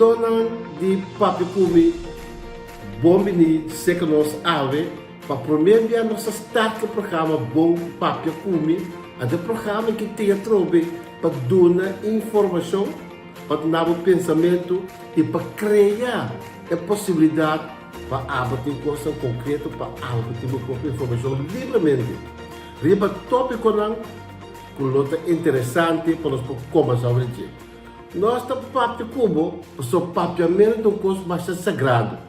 Seguidónan di Papia Ku Mi, bon bini serka nos awe. Pa promé bia nos ta start ku e programa Bon Papia Ku Mi. Anto e programa ki tin atrobe pa duna informashon, pa duna bo pensamentu i pa krea e posibilidat pa abo tin kosnan konkreto pa abo por tin bo propio informashon libremente riba tópikonan ku lo ta interesante pa nos por kombersá over dje. Nos ta papia ku bo pasobra papiamentu ta un kos masha sagrado.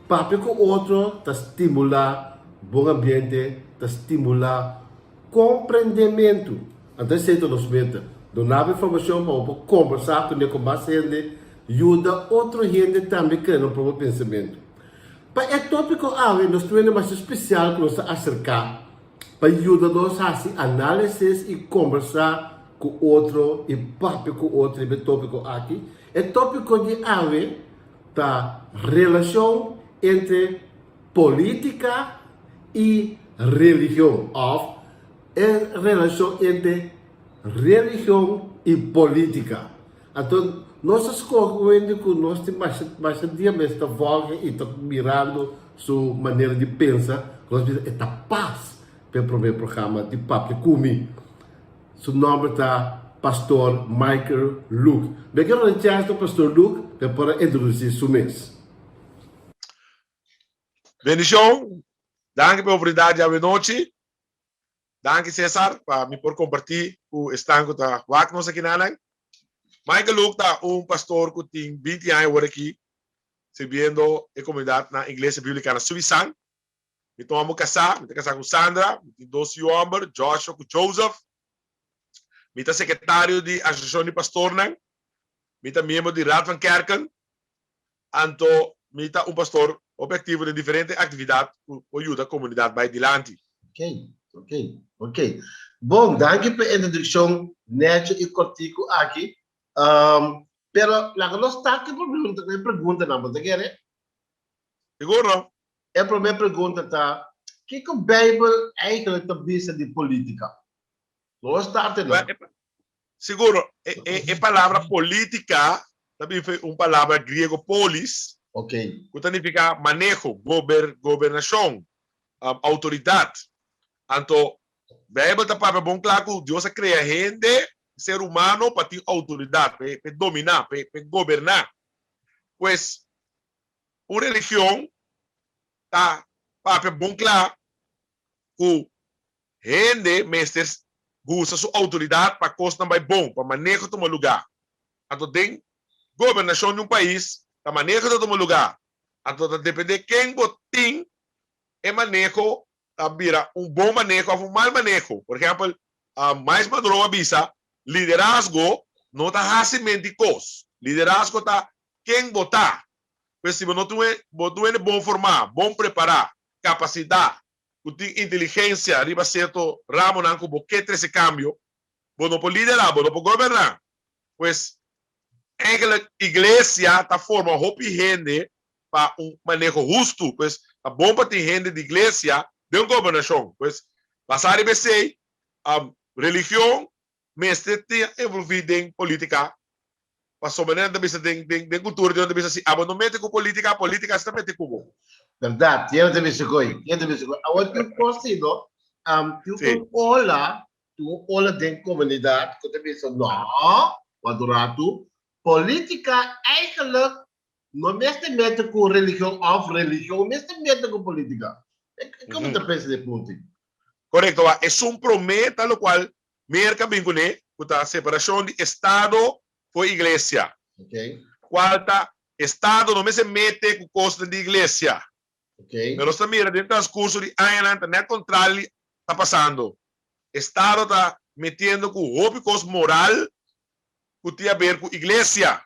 Papia ku otro ta stimulá bon ambiente, ta stimulá komprendementu. Anto esei ta nos meta, duna bo informashon pa bo por kombersá kuné ku mas hende, yuda otro hende tambe krea nan propio pensamentu. Pa e tópiko awe nos tin hende masha spesial ku nos ta aserká pa yuda nos hasi análisis i kombersá ku otro i papia ku otro riba e tópiko aki. E tópiko di awe ta relashon entre polítika i religion òf e relashon entre religion i polítika. Anto nos a skohe un hende ku nos tin masha masha dia mes ta vòlge i ta mirando su manera di pensa, ku nos bisa e ta pas pa e promé programa di Papia Ku Mi. Su nòmber ta Pastor Michael Luke. Mi a kere duna chèns na Pastor Luke pa e por a introdusí su mes. Bendishon, danki pa e oportunidat djawe nochi. Danki Cesar pa mi por kompartí ku esnan ku ta wak nos akinanan. Michael Luke ta un pastor ku tin 20 aña awor aki sirbiendo e komunidat na Iglesia Bíblika na Suisan. Mi ta un hòmber kasá, mi ta kasá ku Sandra, mi tin dos yu hòmber, Joshua ku Joseph. Mi ta sekretario di Asosiashon di Pastornan, mi ta miembro di Raad van Kerken, anto mi ta un pastor hopi aktivo den diferente aktividat ku por yuda komunidat bai dilanti. Ok, ok, ok. Bon, danki pa e introdukshon necho i kòrtiku aki. Pero laga nos start ku e preguntanan, bo ta kere? Sigur no. E promé pregunta ta, Kiko Beibel eigenlijk ta bisa di polítika? Nos start einan. Sigur, e palabra polítika ta bin for un palabra griego polis, ku ta nifiká maneho, gobernashon, outoridat. Anto, Beibel ta papia bon kla ku Dios a krea hende, ser humano, pa tin outoridat, pa e dominá, pa e goberná. Pues, Un religion ta papia bon kla ku hende mester usa su outoridat pa kosnan bai bon, pa maneho tuma lugá. Anto den gobernashon di un pais ta maneho ta tuma lugá. Anto ta dependé ken bo tin e maneho ta bira un bon maneho òf un mal maneho. Por ehèmpel, Miles Monroe a bisa, Liderazgo no ta hasimentu kos. Liderazgo ta ken bo ta. Pues si bo no tin bo tin un hende bon formá, bon prepará, kapasitá, ku tin inteligensia riba sierto ramonan ku bo ke trese kambio, bo no por liderá, bo no por goberná. Pues eigenlijk iglesia ta forma hopi hende pa un maneho hustu. Pues ta bon pa tin hende di iglesia den un gobernashon. Pues basá riba esei, religion mester tin envolví den polítika, pasobra nan ta bisa den den den kultura di nan ta bisa si abo no mete ku polítika, polítika si ta mete ku bo. Bèrdat, tiene ta bisa koe, tiene ta bisa koe. Awor tin un kos si no, tin un ola, tin un ola den komunidat ku ta bisa no, wak un ratu, polítika eigenlijk no mester mete ku religion òf religion mester mete ku polítika. Kon bo ta pensa di e punto ei? Korekto, wak esun promé ta lokual Merka bin kuné ku ta separashon di estado for iglesia. Kual ta estado no mester mete ku kosnan di iglesia. Pero nos ta mira den transkurso di añanan ta nèt kontrali ta pasando. Estado ta metiendo ku hopi kos moral ku tin aber ku iglesia.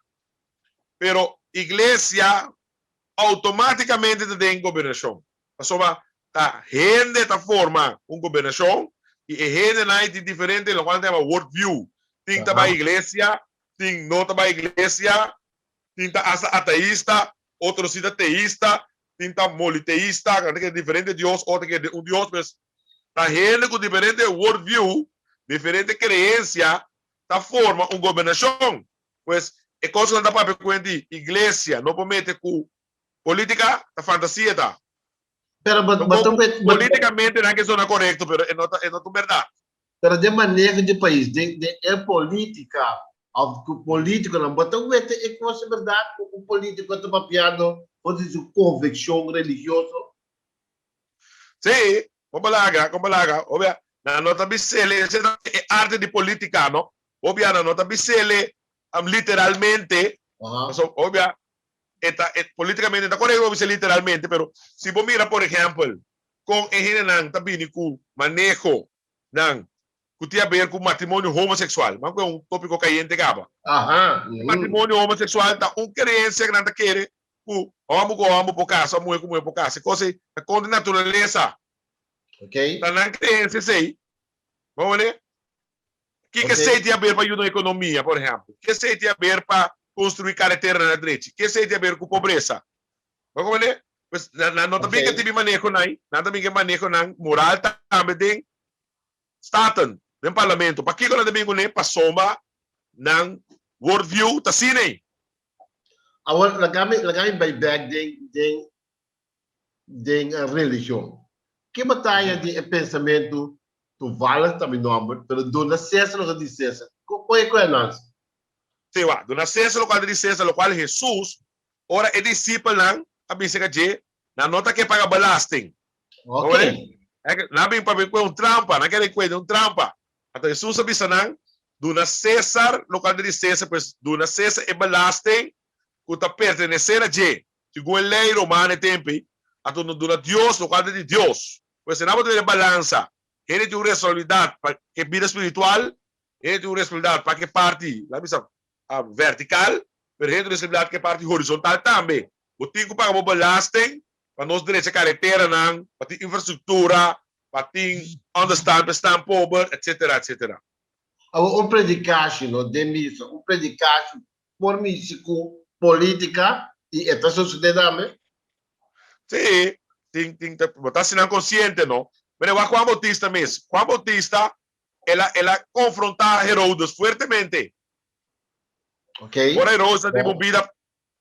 Pero iglesia outomátikamente ta den gobernashon. Pasobra ta hende ta forma un gobernashon i e hendenan ei tin diferente lokual nan ta yama world view. Tin ta bai iglesia, tin no ta bai iglesia, tin ta asta ateista, otro si ta teista, tin ta moliteista, nan ta kere diferente dios, otro ta kere den un dios. Pues ta hende ku diferente world view, diferente kreensia ta forma un gobernashon. Pues E kos ku nan ta papia ku hende di iglesia no por mete ku politika ta fantasia ta. Pero bo Bo bo ta ku wet bo politikamente nan ke sona korekto pero e no ta e no ta un bèrdat. Pero den maneho di pais den den e politika of ku politikonan bo ta wete e kos e bèrdat ku un politiko ta papiando for di su konvikshon religioso? Sí, kon bo laga, kon bo laga. Obia nan no ta bis'el esei ta e arte di politika no. Obia nan no ta bis'el literalmente, pasobra obia e ta e politikamente ta korekto pa bisa literalmente, pero si bo mira por ehèmpel kon e hendenan ta bini ku maneho nan ku tin aber ku matrimonio homoseksual, man ku e un topiko kayente kaba. E matrimonio homoseksual ta un kreensia ku nan ta kere ku hòmber ku hòmber por kasa, muhé ku muhé por kasa. E kos ei ta kontra naturalesa. Ta nan kreensia esei. Bo wak? Kiko esei tin haber pa yuda un ekonomia, por ehèmpel? Ke esei tin haber pa konstruí kareteranan na drechi? Ke esei tin haber ku pobresa? Bo komprendé? Pues, nan no ta bin ke tipi manehonan ei, nan ta bin ke manehonan moral tambe den Staten, den Parlamento. Pakiko nan ta bin kuné? Pasobra nan worldview ta asina ei. Awor, laga mi, laga mi bai bèk den, den, den religion. Ke bataya di e pensamentu Toevallig ta mi nomber, pero duna Cesar loke di Cesar. Kon e koe Nancy? Sí, wak, duna Cesar lokual ta di Cesar, lokual Hesus, ora e disipelnan a bisa ka dje, nan no ta ke paga belasting. Ok. Nan a bin pa bin kue un trampa, nan kere kue den un trampa. Anto Hesus a bisa nan, duna Cesar lokual ta di Cesar, pues duna Cesar e belasting ku ta pertenesé na dje, segun e lei romano e tempu ei, anto no duna Dios lokual ta di Dios. Pues esnan bo ta mira balansa. Hende tin un responsabilidat pa ke bida spiritual, hende tin un responsabilidat pa ke parti, laat mi bisa, vertikal, pero hende tin un responsabilidat ke parti horizontal tambe. Bo tin ku paga bo belasting pa nos drecha kareteranan, pa tin infrastruktura, pa tin onderstand pa esnan pober, etsetera, etsetera. Awor un predikashi no den misa, un predikashi por mishi ku politika i e ta sosodé tambe? Sí, tin, tin, ta, bo ta hasi nan konsiente, no? Mira, wak Juan Bautista mes. Juan Bautista, el a, el a konfrontá Herodes fuertemente. Ok. Ora Herodes a tin un bida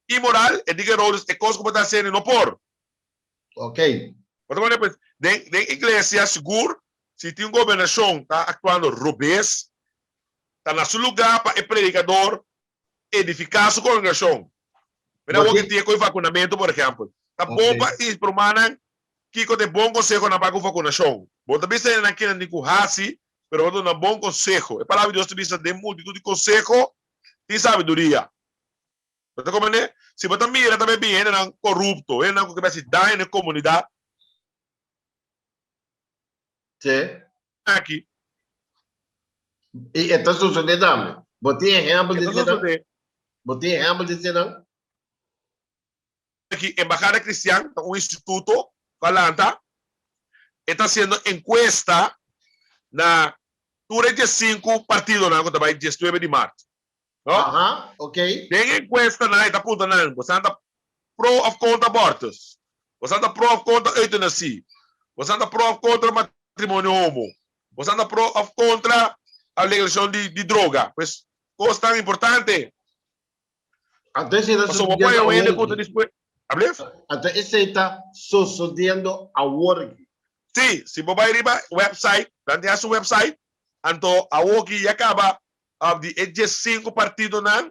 inmoral, e di ku Herodes, e kos ku bo ta hasiendo no por. Ok. Bo ta pone, pues, den, den iglesia, sigur, si tin un gobernashon ta aktuando robes, Ta na su lugá pa e predikador edifiká su kongregashon. Mira awor ki tin e ku e vakunamentu, por ehèmpel. Ta bon pa informá nan kiko ta e bon konsehonan pa ku vakunashon. Bo ta bisa nan kinan tin ku hasi, pero bo ta duna bon konseho. E Palabra di Dios ta bisa, Den multitut di konseho tin sabiduria. Bo ta komprendé? Si bo ta mira ta bin hendenan korupto, hendenan ku ke hasi daño na e komunidat. Sí. Aki. I e ta sosodé tambe. Bo tin ehèmpel E di ta eseinan? sosodé. Bo tin ehèmpel di eseinan? Aki Embahada Cristian ta un instituto ku a lanta. E ta hasiendo enkuesta na tur e diesinku partidonan ku ta bai diesnuebe di mart. No? Aha, ok. Den e enkuestanan e ta puntra nan, bosan ta pro òf kontra abortus? Bosan ta pro òf kontra eutanasie? Bosan ta pro òf kontra matrimonio homo? Bosan ta pro òf kontra legalisashon di di droga? Pues, kosnan importante. Anto esei ta Pasobra bo sosodiendo pone un hende awor ku ta aki. dispuesto. Ablief? Anto esei ta sosodiendo awor aki. Sí, si bo bai riba website, nan tin hasi un website, anto awoki ya kaba Of di e diesinku partidonan,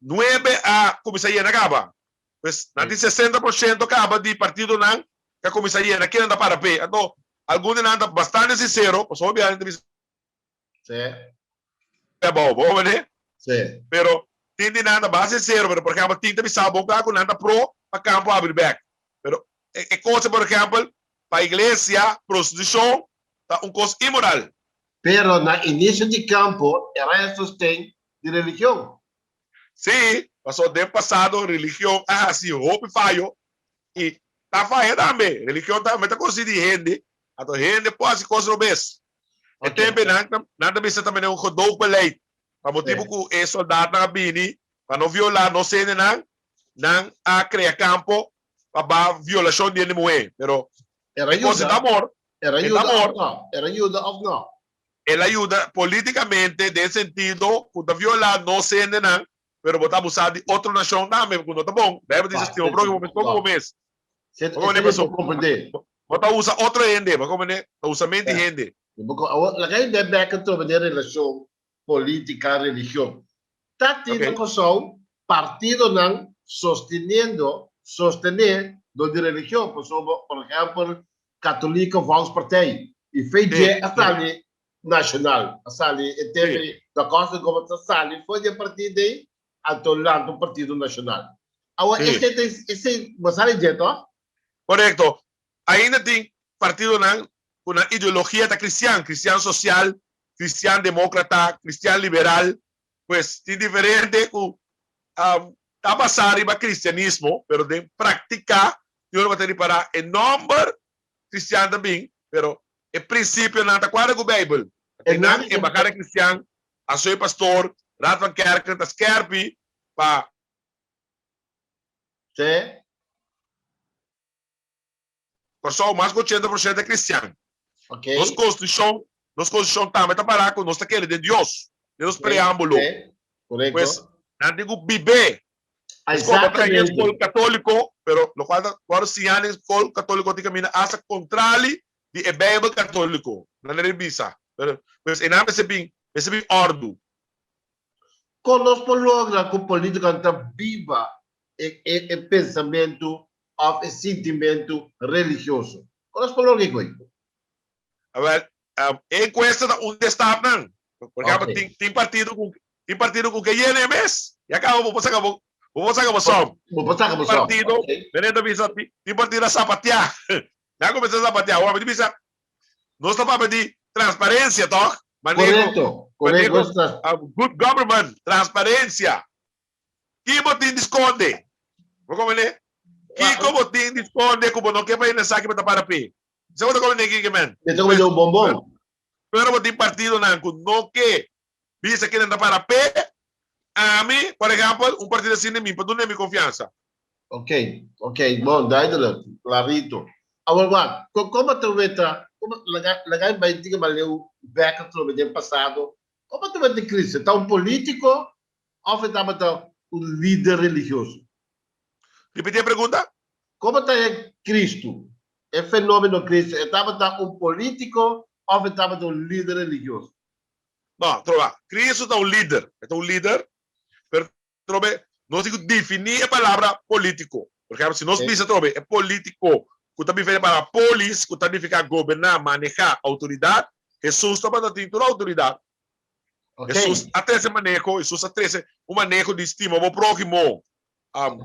nuebe a kuminsá yena kaba. Pues nan tin sesenta por shento kaba di partidonan ku a kuminsá yena. Kinan ta para p'e? Anto algun di nan ta bastante sinsero, pasobra hopi hende ta bisa abou, bo comprende? Pero tin di nan ta basta sinsero, pero por ehempel tin ta bisa bo kla ku nan ta pro pa kampo habri bèk. Pero e kos por ehempel pa iglesia prostitushon ta un kos inmoral. Pero na inicio di campo era e sosten di religion. Sí, pasobra den pasado religion a haci hopi fayo y ta faya tambe. Religion tambe ta conoci di hende, anto hende por haci cos robes. E tempo nan nan ta bisa tambe den un gedoogbeleid, pa motibo cu e soldaatnan a bini pa no viola nos hendenan, nan a crea campo pa ba violacion di hende muhe. Pero e cos ta amor. Era E yuda ta amor. of no? Era yuda of no? El a yuda politicamente den sentido cu ta viola nos hendenan, pero bo ta abusá di otro nashon tambe ku no ta bon. Beibel dice stima bo próhimo meskos ku bo mes. Bo komprendé paso bo ta usa otro hende, bo komprendé? Ta usa mente di hende. Laga e bek bek atrobe den relashon polítika, religion. Ta tin na Kòrsou partidonan sosteniendo, sostené dor di religion, pasobra por ehèmpel Katolika Volkspartij i VJ a sali Nacional a sali e tempo ei Da Costa Gomez a sali for di e partido ei anto lanta un partido nacional. Awor esei ta esei bo sa di dje toh? Korekto. Ainda tin partidonan ku nan ideologia ta kristian, kristian sosial, kristian demokrata, kristian liberal. Pues tin diferente ku ta basá riba kristianismo pero den praktika tin ora bo ta ripará e nòmber kristian ta bin pero E prinsipionan ta kuadra ku Beibel. E nan embahada kristian, asoy pastor, Raad van Kerken ta skerpi pa. Te. Kòrsou mas ku 80% ta kristian. Nos konstitushon, nos konstitushon tambe ta pará ku nos ta kere den Dios, den nos preámbulo. Pues nan tin ku bib'é. Skol bo trae den skol katóliko, pero lokual ta wòrdu siñá den skol katóliko tin kaminda asta kontrali di e Beibel katóliko. Nan a revisa. Pero pues einan mester bin, mester bin òrdu. Kon nos por logra ku polítikonan ta biba e e pensamentu òf e sintimentu religioso? Kon nos por logra e koi? Awel, e enkuesta ta un di e stapnan. Por ehèmpel, tin tin partido ku tin partido ku ke yena e mes. Ya kaba bo por saka bo bo por saka bo sòm. Bo por saka bo sòm. Partido, menen ta bisa tin partido a sapateá. Nan a kuminsá sapateá. Awor mi ta bisa, nos ta papia di transparensia tòg? Maneho, Korekto, korekto. maneho, good government, transparensia. Ki bo tin di skonde? Bo komprendé? Kiko bo tin di skonde ku bo no ke pa hende sa ki bo ta para p'e? Sa bo ta komprendé kiko men? Mi ta komprendé un bonbon. Pero bo tin partidonan ku no ke bisa kinan ta para p'e. Ami, por ehèmpel, un partido asina mi pa duna mi konfiansa. Ok, ok, bon, duidelijk, klarito. Awor wak, kon bo ta weta, kon laga laga mi bai tin maleu bek atrobe den pasado, kon bo ta weta Cristo? E ta un politico of e tabata un lider religioso? Ripiti e pregunta. Kon bo ta e Cristo? E fenomeno Cristo, e tabata un politico of e tabata un lider religioso? No, troba, Cristo ta un lider, e ta un lider, pero trobe nos tin cu defini e palabra politico. Por ehempel, si nos bisa trobe e politico cu ta bini e palabra polis, cu ta nifica goberna, maneha, autoridad, Jesus tabata tin tur autoridad. Jesus a trece maneho, Jesus a trece un maneho di stima bo prohimo,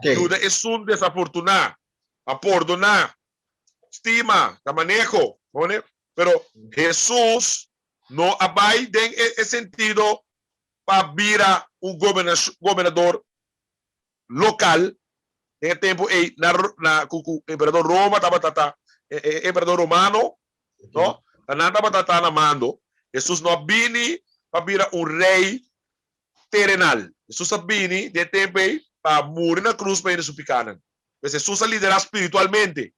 yuda esun desafortuna, a pordona, stima, ta maneho, pero Jesus no a bai den e sentido pa bira un gobernador local den e tempo ey na na cu cu emperador Roma tabata ta e emperador romano no ta nan tabata ta na mando. Jesus no a bini pa bira un rey terenal. Jesus a bini den e tempo ey pa muri na cruz pa hende su picanan. Pues Jesus a lidera spiritualmente.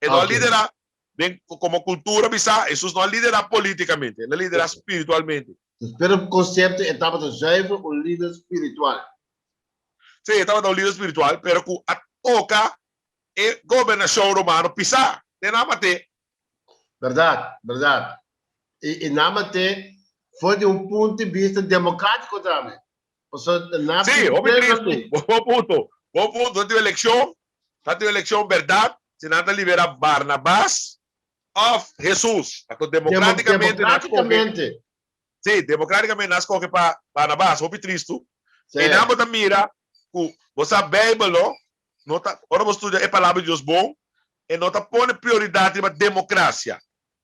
E no a lidera den como cultura bisa, Jesus no a lidera politicamente, el a lidera spiritualmente. Dus pero concepto e tabata zuiver un lider spiritual. Sí, e tabata un lider spiritual, pero cu a toca e gobernacion romano pisa. Den nan a mat'é. Berdad, berdad. Y, y nan a mat'é for di un punto di bista democratico tambe. Pasobra nan a Sí, hopi tristu. Bon punto. Bon punto. Ta tin eleccion, ta tin eleccion berdad, si nan ta libera Barnabas of Jesus. Anto democraticamente nan scoge. Democraticamente. Sí, democraticamente nan scoge pa Barnabas. Hopi tristu. E nan bo ta mira cu bo sa Bijbel no, no ta, ora bo studia e palabra di Dios bon, e no ta pone prioridad riba democracia.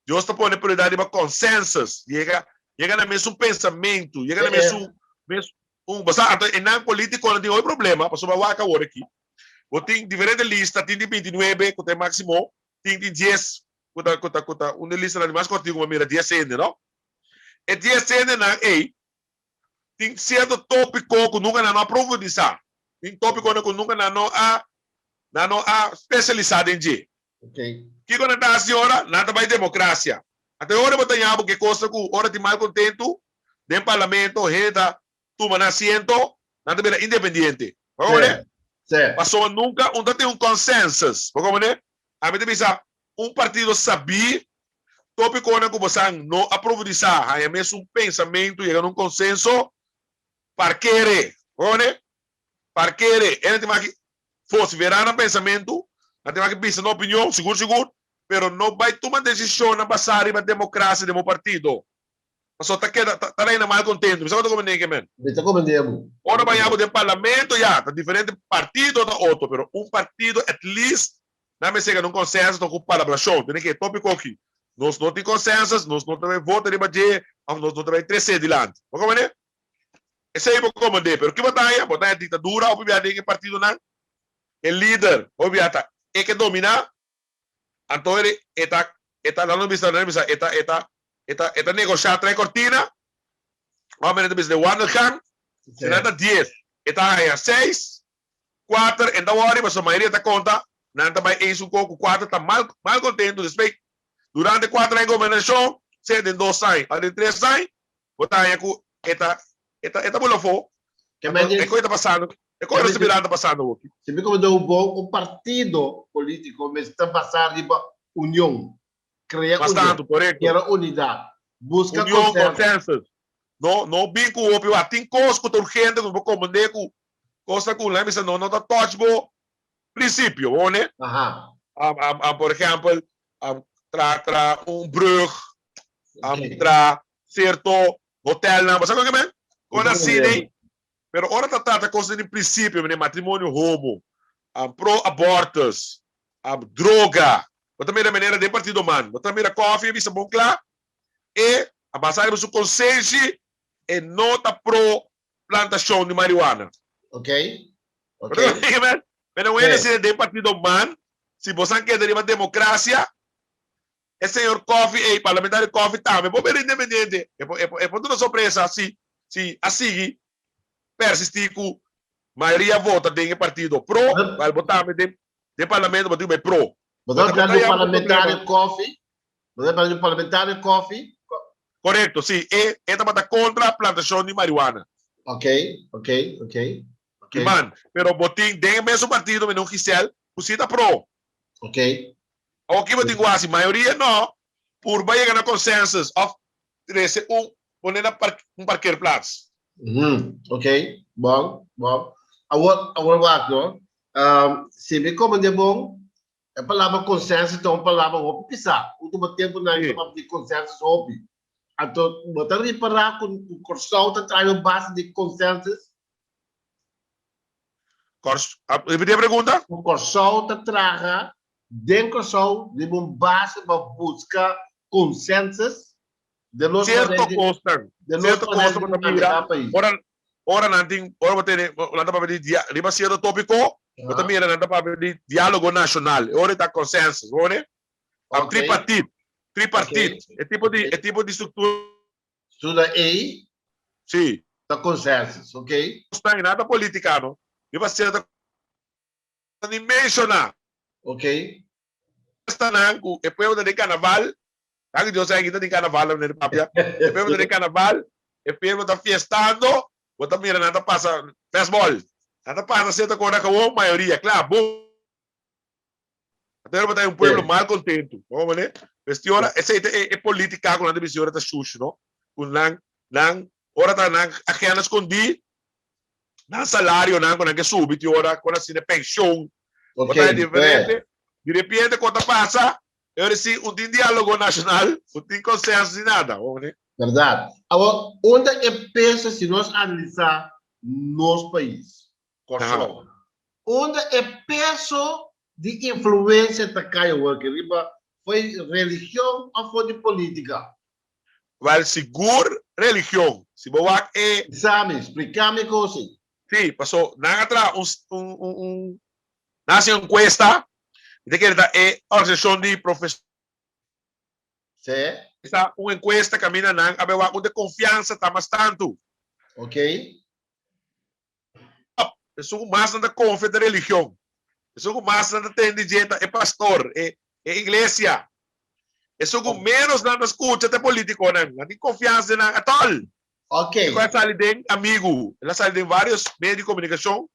Dios ta pone prioridad riba consensus, yega, yega na mesun pensamentu, yega na mesun, mes un, bo sa, anto e nan politiconan tin hopi problema, pasobra wak awor aki, bo tin diferente lista, tin di 29 cu ta e maximo, tin di dies cu ta, cu ta, cu ta un di listanan di mas cortico cu bo mira, dies hende, no? E dies hendenan ey tin cierto topico cu nunca nan no a profundisa, tin topiconan cu nunca nan no a, nan no a specialisa den dje. Kiko nan ta hasi ora? Nan ta bai demokrasia. Anto e ora bo ta ña bo ke kosa ku ora tin malkontentu den parlamento hende ta tuma nan asiento. Nan ta bira independiente. Bo comprende? Pasobra nunca un ta tin un consensus. Bo comprende? Ami ta bisa un partido sabí, tópiconan cu bosan no a profundisá, haña mesun pensamentu, yega na un consenso, parkere. Bo comprende? Parkere. E nan tin maki vociferá nan pensamentu, nan tin maki bisa nan opinion, sigur sigur, pero no bai tuma decisionnan basá riba democracia den bo partido. Pasobra ta keda, ta reina mal contento. Mi sa ku ta komendé ke men. Mi ta komendé bo. Ora baña bo den parlamento ya, ta diferente partido ta otro, pero un partido at least nan mester yega na un consenso ta ku palabrashon. Tene ke e tópiko aki nos no tin consensus, nos no ta bai vota riba dje òf nos no ta bai tres'é dilanti. Bo komendé? Esei bo komendé, pero ki bo ta haña? Bo ta haña diktadura hopi bia den e partidonan. E lider hopi bia ta e ke dominá. Anto e ta e ta nan bisa nan bisa e ta e ta e ta e ta negoshá trae kortina òf nan ta bisa den wandelgang si nan ta dies e ta haña seis kuater e no ta wòri pasobra mayoria ta konta nan ta bai eens un kos ku kuater ta mal mal kontentu despues durante kuater aña gobernashon sea den dos aña òf den tres aña bo ta haña ku e ta e ta e ta bula afó e kos ta pasando E kos ta mirando ta pasando awoki. Si mi komprende bo bon, un partido politico mester ta basa riba union, crea Mas union, tantu, korekto. kera unidad, buska Union, consenso. consensus. No, no bin ku hopi wak. Tin kos ku ta urgente ku bo komprende ku kosnan ku nan bisa no no ta touch bo prinsipio, bo wone? Aha. Por ehèmpel, tra tra un brug, Ok. tra sierto hotelnan, bo sa kon ke men? Mi Kon ta asina komprende ei. bo. Pero ora ta trata cosnan di principio, manera matrimonio homo, pro abortus, droga, bo ta mira manera den partido man, bo ta mira Coffie a bisa bon cla, e a basa riba su consenshi e no ta pro plantacion di marihuana. Ok, ok. Bo ta mira Pero un hende asina den partido man, si bo san keda riba democracia, e señor Coffie ey, parlamentario Coffie tambe por bira independiente, e por, e por, e por duna sorpresa si, si a sigui persisti cu mayoria vota den e partido pro, cual bo tambe den, den parlamento bo tin cu bay pro. Bo Bo ta ta, bo papia ta di un ya bo parlamentario problema. Coffie? Bo ta papia di un parlamentario Coffie? Corecto, si, e, e tabata contra plantacion di marihuana. Ok, ok, ok, ok. Di man, pero bo tin den e mesun partido mene un Giselle cu si ta pro. Ok. Awor ki bo tin ku hasi? Mayoria no purba yega na consensus of trese un pone na un parkeerplaats. Ok, bon, bon. Awor, awor wak no. Si mi komprende bon, e palabra consensus ta un palabra hopi pisá. Ultimo tempunan ta papia di consensus hopi. Anto bo ta ripará ku Kòrsou ta traha un base di consensus? Kòrs, repetí e pregunta? Ku Kòrsou ta traha den Kòrsou riba un base pa buska consensus den nos Sierto manera di kosnan, den nos sierto manera kosnan di bo ta mira maneha pais. ora ora nan tin ora bo tene nan ta papia di dia riba sierto topiko bo ta mira nan ta papia di dialogo nashonal e ora e ta consensus bo wene? Ok. Tripartit tripartit Ok. e tipo di Ok. e tipo di struktura. Struktura ei Si. ta consensus, ok. Kosnan nan ta politica no riba sierto ni menciona. Ok. Fiestanan cu e pueblo ta den carnaval, danki Dios aki ta den carnaval meneer papia, e pueblo ta den carnaval, e pueblo ta fiestando, bo ta mira nan ta pasa festball, nan ta pasa cierto cona cawon, mayoria, cla, boom. Anto bo ta un pueblo mal contento, bo comprende? Bestiora, esey ta e politica cu nan ta bisti ora ta shushi, no? Cu nan, nan, ora ta nan agenda scondi, nan salarionan ku nan ke subi tin ora kon asina penshon bo ta diferente di repente kon ta pasa e ora si un tin dialogo nashonal un tin konsenso ni nada bo mane. Berdad. Awor unda e peso si nos analisa nos pais Kòrsou unda e peso di influencia ta kai awor ki riba foi religion of for di politica? Wel sigur religion. Si bo wak e. Bisa mi, splica mi cos ei. Si, paso nan a traha un un un un nan a haci un encuesta, mi ta kere ta e organisacion di profes. Si. Esta un encuesta caminda nan a bay wak unda e confiansa ta mas tantu. Ok. Esun ku mas nan ta konfia ta religion. Esun ku mas nan ta tende dje ta e pastor, e e iglesia. Esun ku ménos nan ta skucha ta e politikonan. Nan tin konfiansa den nan atòl. Ok. E a sali den amigu, el a sali den varios medio di komunikashon,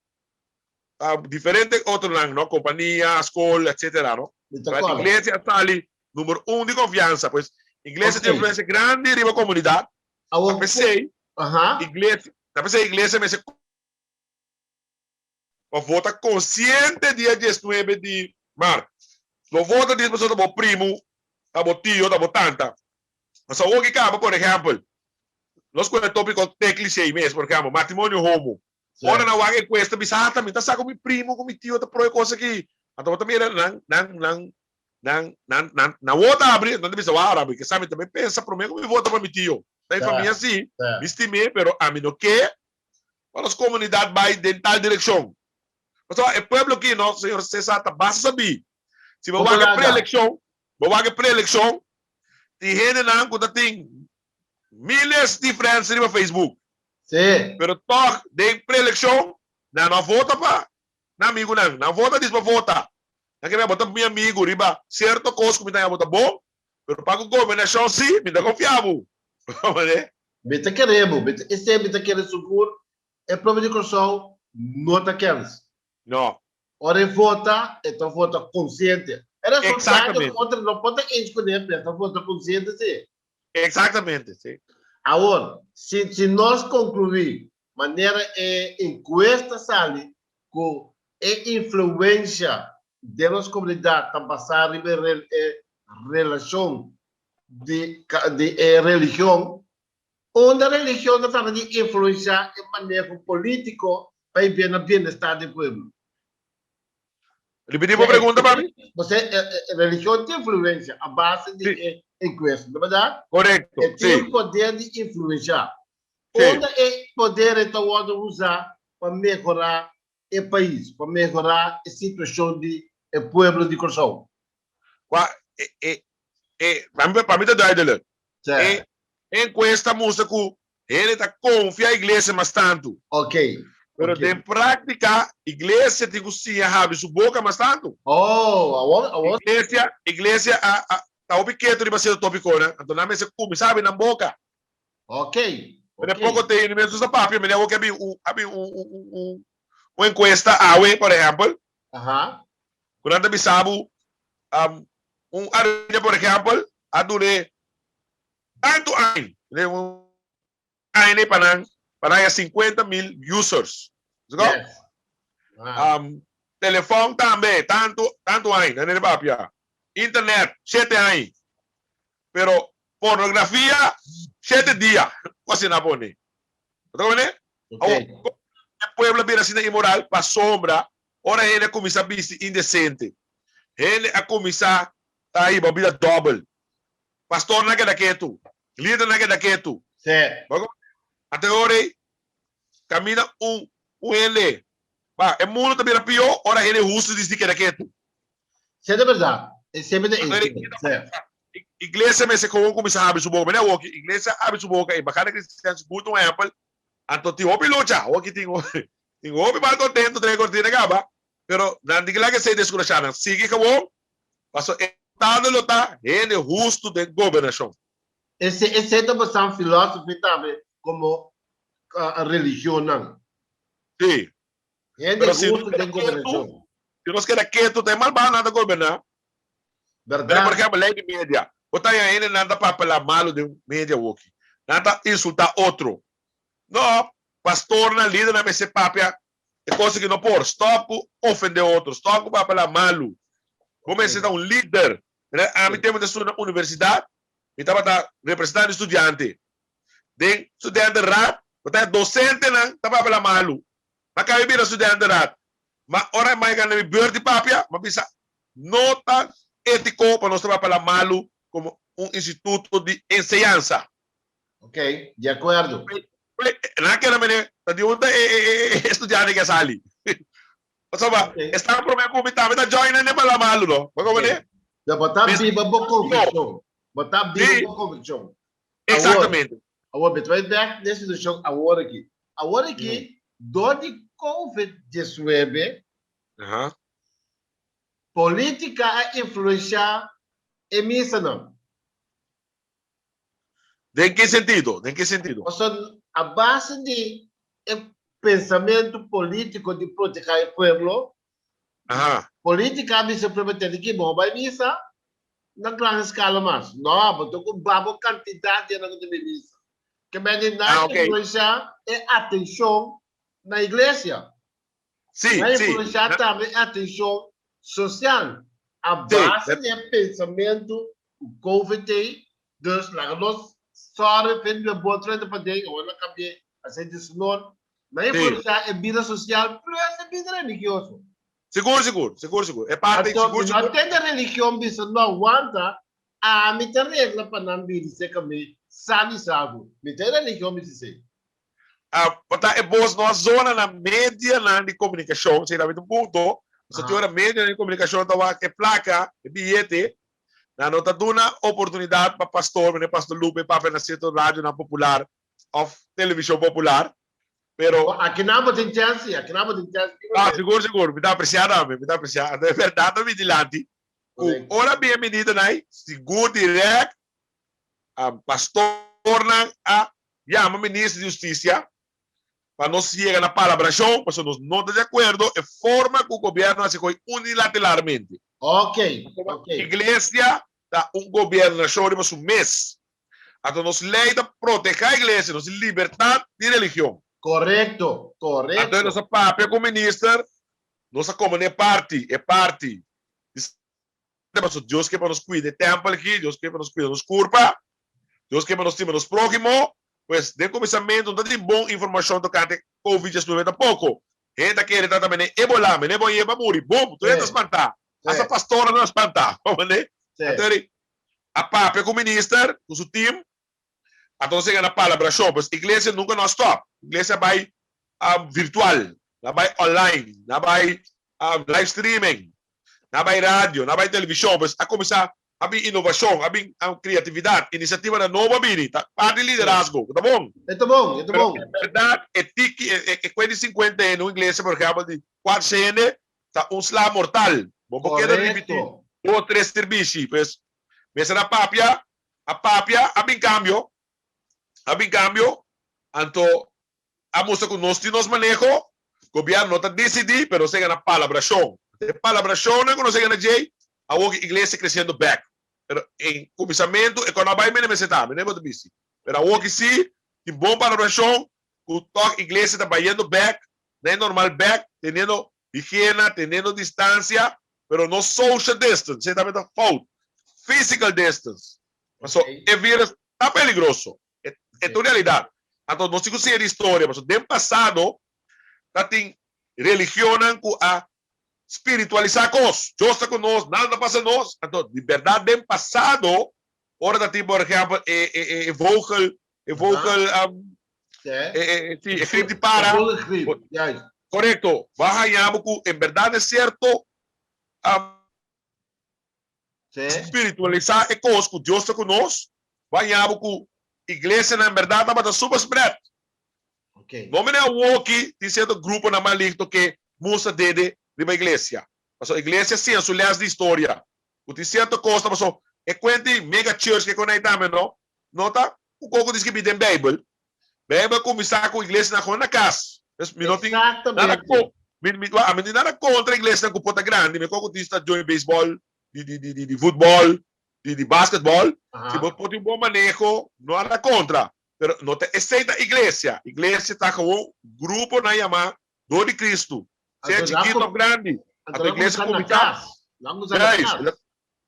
diferente otronan, no, kompania, skol, etsetera, no. Mi ta kòrda. Iglesia a sali number un di konfiansa, pues iglesia tin Ok. influensia grandi riba komunidat, ta Awor, p'esei aha. iglesia, ta p'esei iglesia mester pa vota konsiente dia diesnuebe di mart. No vota dies pasobra ta bo primu, ta bo tio, ta bo tanta. Pasobra awor ki kaba, por ehèmpel, nos kohe topiko te klishé mes, por ehèmpel, matrimonio homo. Ora nan wak enkuesta bisa, ah, ta mi ta sa ku mi primu ku mi tio ta pro e kos aki. Anto bo ta mira nan, nan, nan, nan, nan, nan, nan wowo ta abri, nan ta bisa, wao, ora mi ke sa mi tambe pensa promé ku mi vota pa mi tio. Ta e famia si, mi stim'é, pero ami no ke pa nos komunidat bai den tal direkshon. Pasobra e pueblo aki no, señor Cesar, ta basta sabí. Si bo wak e preelekshon, bo wak e preelekshon, tin hendenan ku ta tin miles di friends riba Facebook. Sí. Pero tòg den preelekshon nan no a vota pa nan amigunan. Nan vota dis pa vota. Nan ke mira bo ta mi amigu riba sierto kos ku mi ta haña bo ta bon, pero pa ku gobernashon sí mi ta konfia bo. Mi ta kere bo, mi ta esei mi ta kere sigur e pueblo di Kòrsou no ta kèns. No. Ora e vota, e ta vota konsiente. E resultado Exactamente. ku otro no por ta eens kuné, pero e ta vota konsiente sí. Exactamente, sí. Awor, si si nos konkluí manera e enkuesta sali ku e influensha den nos komunidat ta basá riba e e relashon di di e religion, unda religion ta trata di influenciá e maneho polítiko pa e bien na bienestar di pueblo? Ripití bo pregunta pa mi. Bo sa e religion tin influencia a base di e enkuesta, no berdad? Korekto, E si. tin poder di influenciá. Si. Unda e poder ei ta wòrdu usá pa mehorá e pais, pa mehorá e situashon di e pueblo di Kòrsou? Kua e e e pa mi pa mi ta duidelijk. Sí. E enkuesta mustra ku hende ta konfia iglesia mas tantu. Ok. Pero Ok. den práktika iglesia tin ku siña habri su boka mas tantu. Oh, awor awor. Iglesia iglesia a a ta hopi ketu riba sierto topikonan, anto nan mester kuminsá habri nan boka. Ok. Pero Ok. poko te mi mes ta papia, mi awor ke a bin un a bin un un un un un enkuesta awe por ehèmpel. Aha. Ku nan ta bisa bo un aruña por ehèmpel a dur'é tantu aña, un aña pa nan pa nan haya 50,000 users. Yes. Telefòn tambe tantu tantu aña nan a papia. Internet shete aña. Pero pornografia shete dia ku asina a pone. Bo ta komprende? Okay. Awor, e pueblo a bira asina inmoral pasobra ora hende a kuminsá bisti indesente, hende a kuminsá ta hiba bida dòbel. Pastornan a keda ketu, lidernan a keda ketu. Sí. Bo a komprende? Anto e ora ei kaminda un un hende, ba, e mundu ta bira pió ora hende hustu disidi keda ketu. Sí, ta bèrdat. Esei mi ta Anto e eens. Sí. Iglesia mester gewoon kuminsá habri su boka. Mira awoki, iglesia habri su boka i Embahada Cristian sigur ta un ehèmpel. Anto tin hopi lucha. Awoki tin tin hopi malkontento den e kortina kaba, pero nan tin ke laga esei deskurashá nan. Sigui gewoon, pasobra e resultado lo ta hende hustu den gobernashon. Esei esei ta basá philosophy tambe komo religionnan. Sí. Hende Pero si nos hustu keda den ketu, gobernashon. si nos keda ketu ta e malbanan ta goberná. Pero Berdad. por ejemplo, ley di media. Bo ta haña hendenan ta papelá malu den media awoki. Nan ta insultá otro. No, pastornan, lidernan mester papia e cosa ki no por. Stop ku ofendé otro. Stop ku papelá malu. Bo mester ta un lider. Ami tempu ta studia na universidat, mi tabata representante di studiante. Den studentenraad, bo ta haña dosentenan ta papelá malu. M'a kaba bira studentenraad. Ma ora mi a yega na mi beurt di papia, m'a bisa, No ta étiko pa nos ta papia la malu komo un instituto di enseñansa. Ok, di akuerdo. Nan a keda mene, ta di unda e estudiante ke a sali? Pasobra esnan promé ku mi tambe ta join nan den papia la malu no. Bo komprende? Pero bo ta biba bo konvikshon. Bo ta biba bo konvikshon. Exactamente. Awor, mi ta bai bek den situashon awor aki. Awor aki, dor di covid diesnuebe, Politica a influencia e misanan. Den ki sentido? Den ki sentido? Pasobra A base di e pensamentu polítiko di protehá e pueblo, polítika a bisa pueblo tende ki bo bai misa na gran eskala mas. No, bo ta ku babo kantidat di esnan ku ta bin misa. Ke men di nan influenshá e atenshon na iglesia. Nan influenshá tambe e atenshon sosial. A base di e pensamentu ku Covid ei, dus laga nos sòru pa e bira bon trenta paden, awor nan kambi'é a ser disinor. Nan influenshá e bida sosial plus e bida religioso. Sigur, sigur, sigur, sigur. E parti Anto, sigur, mi no sigur. tende religion bisa no wanta, ami ta regla pa nan bini serka mi san i salvo. Mi ta e religion bisa esei. Ah, pa ta e bos no a zona na medianan di komunikashon, esei ta un punto. Pasobra tin ora medianan di komunikashon ta wak e plaka, e biyete, nan no ta duna oportunidat pa pastor, manera Pastor Lupe papia na sierto radionan popular òf televishon popular. Pero. Bo akinan bo tin chèns si, akinan bo tin chèns di Ah, sigur, sigur. Mi ta apresiá tambe, mi ta apresiá. Anto e bèrdat ta bin dilanti ku ora bin e medidanan ei, sigur dirèkt pastornan a yama minister di hustisia pa nos yega na palabrashon, pasobra nos no ta di akuerdo e forma ku gobièrnu hasi koe unilateralmente. Ok, ok. Iglesia ta un gobièrnashon riba su mes. Anto nos lei ta protehá iglesia, nos tin libertat di religion. Korekto, Anto korekto. nos a papia ku minister, nos a komo na e parti, e parti di pasobra Dios ke pa nos kuida e tèmpel aki, Dios ke pa nos kuida nos kurpa, Dios ke pa nos stima nos próhimo. Pues den kuminsamentu no ta tin bon informashon tokante Covid diesnuebe tampoko. Hende ta kere ta mene Ebola, mene bo yeba muri, bum, tur hende ta spantá. Asta pastornan a spantá. Comprende? Anto a papia ku minister, ku su team, anto nos yega na palabrashon. Pues iglesia nunka no a stòp. Iglesia a bai virtual, a bai online, a bai live streaming, a bai radio, a bai televishon. Pues a kuminsá a bin inovashon, a bin kreatividat, inisiativanan nobo a bini. Ta parti di liderazgo, ku ta bon. E ta bon, e ta Pero bon. en bèrdat e tiki, e kue di sinkuenta hende, un iglesia por ehèmpel di kuater hende, ta un sla mortal. Bo por keda ripití dos, tres sirbishi. Pues, mester a papia, a papia, a bin kambio, a bin kambio, anto a mustra ku nos tin nos maneho, gobièrnu no ta disidí, pero nos a yega na palabrashon. E palabrashonnan ku nos a yega na djei, awor ku iglesia kresiendo bèk. Pero en kuminsamentu e kòrda bai mene mester ta, mene bo ta bisti. Pero awor ki sí, tin bon palabrashon ku tòg iglesia ta bayendo bèk na e normal bek, teniendo higiena, teniendo distancia, pero no social distance, esei tambe ta fout, physical distance, paso e virus ta peligroso, e ta un realidad. Anto nos tin cu siña di historia, paso den pasado ta tin religionnan cu a spiritualisa cos, Dios ta cu nos, nada ta pasa nos, anto di berdad den pasado ora ta tin por ehempel e vogel, e vogel E, e, e grip di para. Correcto. Va haña bo ku en berdad es cierto um, spiritualisá e kos ku Dios ta ku nos. Va haña bo ku iglesianan en berdad tabata super spread. Okay. No mene awoki tin cierto gruponan maligno ke mustra dede riba iglesia. Pasobra iglesia siña su les di historia. Ku tin cierto kos ta pasobra e kuenti mega church ke konai tambe no, no ta Un koko di skibí den Beibel. Beibel a kuminsá ku iglesianan gewoon na kas. Pues mi no tin nada ko mi mi wak mi no tin nada kontra iglesianan ku por ta grandi. Mi koko tin stadion di beisbòl, di di di di futbòl, di di basketbòl. Si bo por tin un bon maneho, no a nada kontra. Pero no ta esei ta iglesia. Iglesia ta gewoon gruponan yamá dor di Kristu, sea chikitu òf grandi. Anto iglesia kuminsá. Juist.